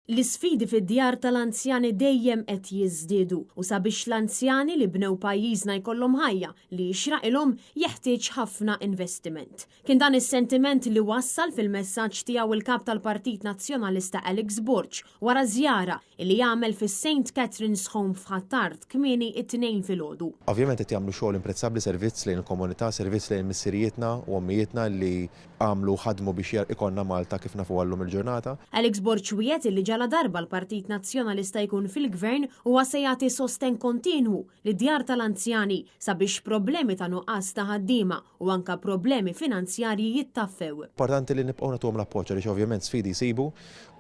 L-isfidi fid-djar tal-anzjani dejjem qed jiżdiedu u sabiex l-anzjani li bnew pajjiżna jkollhom ħajja li jixraqilhom jeħtieġ ħafna investiment. Kien dan is-sentiment li wassal fil-messaġġ tiegħu il-Kap tal-Partit Nazzjonalista Alex Borg wara żjara li għamel fis-St Catherine's Home f'Ħ'Attard kmieni t-Tnejn filgħodu. Ovvjament qed jagħmlu xogħol imprezzabbli, servizz lejn il-komunità, servizz lejn missirijietna u ommijietna li għamlu u ħadmu biex ikollna Malta kif nafuha llum il-ġurnata. Alex Borg wiegħed illi ġaladarba l-Partit Nazzjonalista jkun fil-Gvern huwa se jagħti sostenn kontinwu lid-djar tal-anzjani sabiex problemi ta' nuqqas ta' ħaddiema u anka problemi finanzjarji jittaffew. Importanti li nibqgħu nagħtuhom l-appoġġ għaliex ovvjament sfidi jsibu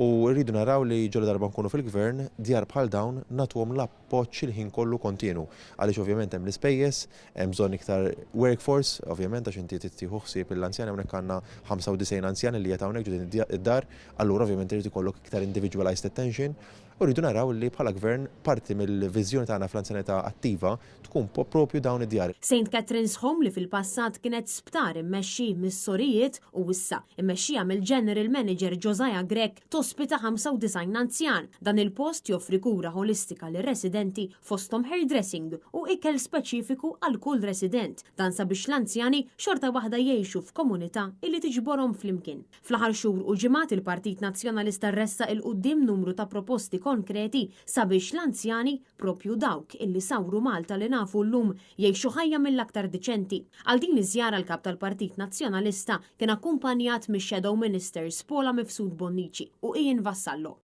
u rridu naraw li ġaladarba nkunu fil-Gvern djar bħal dawn nagħtuhom l-appoġġ il-ħin kollu kontinu għaliex ovvjament hemm l-ispejjeż, Hemm bżonn iktar workforce, ovvjament, għax inti trid tieħu ħsieb lill-anzjani, hawnhekk għandna 95 anzjan li qiegħed hawnhekk ġo din id-dar, allura ovvjament irid ikollok iktar individualized attention u rridu naraw li bħala gvern parti mill-viżjoni tagħna fl-anzjanità attiva tkun proprju dawn id-djar. St Catherine's Home li fil-passat kienet sptar immexxi mis-sorijiet u issa immexxija mill-General Manager Josiah Grech tospita 95 anzjan. Dan il-post joffri kura ħolistika lir-residenti fosthom hairdressing u ikel speċifiku għal kull resident, dan sabiex l-anzjani xorta waħda jgħixu f'komunità illi tiġborhom flimkien. Fl-aħħar xhur u ġimgħat il-Partit Nazzjonalista ressaq 'il quddiem numru ta' proposti konkreti sabiex l-anzjani, proprju dawk illi sawru Malta li nafu llum, jgħixu ħajja mill-aktar diċenti. Għal din iż-żjara l-Kap tal-Partit Nazzjonalista kien akkumpanjat mix-Shadow Ministers Paula Mifsud Bonnici u Ian Vassallo.